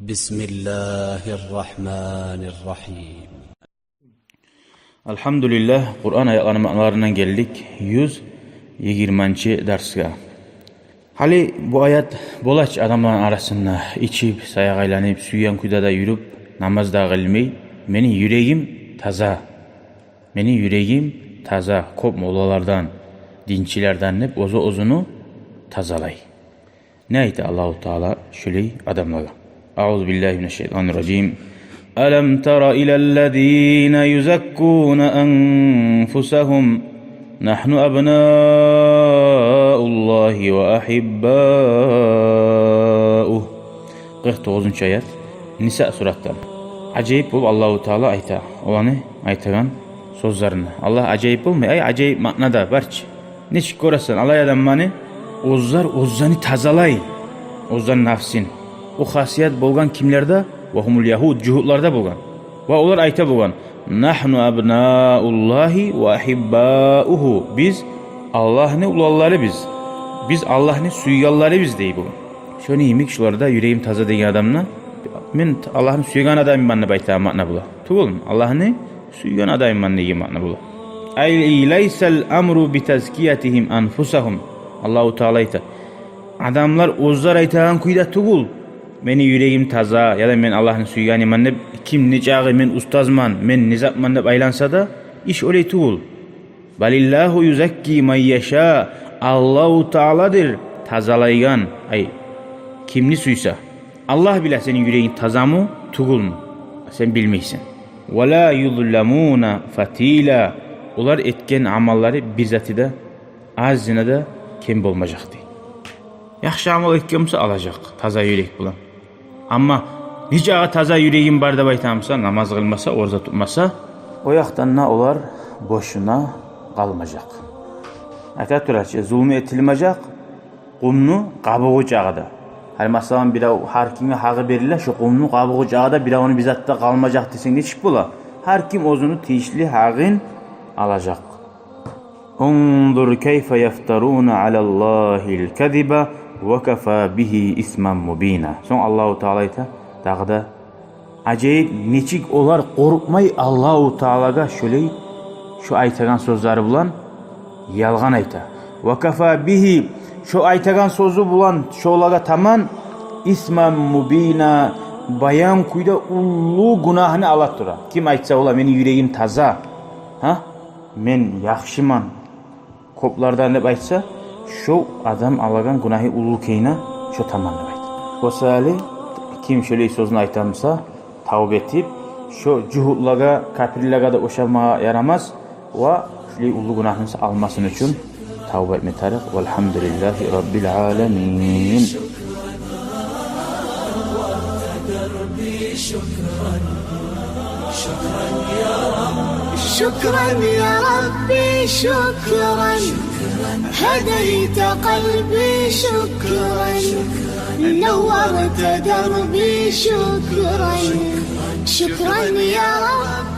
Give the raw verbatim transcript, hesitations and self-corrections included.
بسم الله الرحمن الرحيم. Алгьамдулиллагь, Къуран аятланы маъналарындан гелдик юз йигирманчы дарсгъа. Гьали бу аят бола чы адамланы арасында ичип, саякъ айланып, сюйген кюйде де юрюп, намаз да къылмай, мени юрегим таза. Мени юрегим таза, кёп моллалардан, динчилерден деп оьзю оьзюню тазалай. Не айта Аллагьу Таала шулай адамлагъа? أعوذ بالله من الشيطان الرجيم. ألم تر إلى الذين يزكون أنفسهم نحن أبناء الله وأحباؤه. Къыркъ тогъузунчу аят. Ниса суратдан. Ажайып болуп Аллагьу Таала айта оланы айтагъан сёзлерин. Аллагь ажайып болмай, ай, ажайып маънада бар чы. Нечик гёресен, алай адамланы оьзлер оьзлени тазалай, оьзлени нафсин. О хасият болгъан кимлерде? وهم اليهود, жугьутларда болгъан. Ва олар айта болгъан: نحن أبناء الله وأحباؤه. Биз Аллагьны уланлары биз. Биз Аллагьны сюйгенлери биз дей болгъан. Шону йимик шулар да, юрегим таза деген адамны, мен Аллагьны сюйген адамман деп айтагъан маъна бола. Тюгюлмю? Аллагьны сюйген адамман деген маъна бола. أي ليس الأمر بتزكيتهم أنفسهم. Аллагьу Таала айта: адамлар оьзлер айтагъан кюйде тюгюл, мени юрегим таза, яда мен Аллагьны сюйгенмен деп, ким не чакъы мен устазман, мен не затман деп айланса да, иш олай тюгюл. بل الله يزكي من يشاء. Аллагьу Тааладыр тазалайгъан, ай, кимни сюйсе. Аллагь биле сени юрегинг тазамы, тюгюлмю? Сен билмейсен. ولا يظلمون فتيلا. Олар этген амаллары бир заты да, азына да кем болмажакъ дей. Яхшы амал этген буса, алажакъ таза юрек булан. Амма нечакъы таза юрегим бар деп айтамыса, намаз къылмаса, ораза тутмаса, о якъдан да олар бошуна къалмажакъ. Айта тура чы, зулму этилмежек къумну къабугъу чакъы да. Гьали масала, бирев, гьар кимге гьакъы бериле, шо къумну къабугъу чакъы да биревню бир зат да къалмажакъ десенг, нечик бола? Гьар ким оьзюню тийишли гьакъын алажакъ. انظر كيف يفترون على الله الكذب وكفى به إثما مبينا. Сонг Аллагьу Таала айта дагъы да: ажайып, нечик олар къоркъмай Аллагьу Таалагъа шолай, шо айтагъан сёзлери булан ялгъан айта. وكفى به, шо айтагъан сёзю булан шолагъа таман, إثما مبينا, баян кюйде уллу гюнагьны ала тура. Ким айтса бола: мени юрегим таза, гьа, мен яхшыман кёплерден деп айтса, шо адам алагъан гюнагьы уллу экени шо таман деп айта. Осали, ким шолай сёзню айтамыса, тавба этип, шо жугьутлагъа, капирлеге де ошамагъа ярамас, ва шолай уллу гюнагьны алмасын учун тавба этме тарыкъ. والحمد لله رب العالمين. شكرا يا ربي، شكرا. هديت قلبي، شكرا. نورت دربي، شكرا. شكرا يا رب.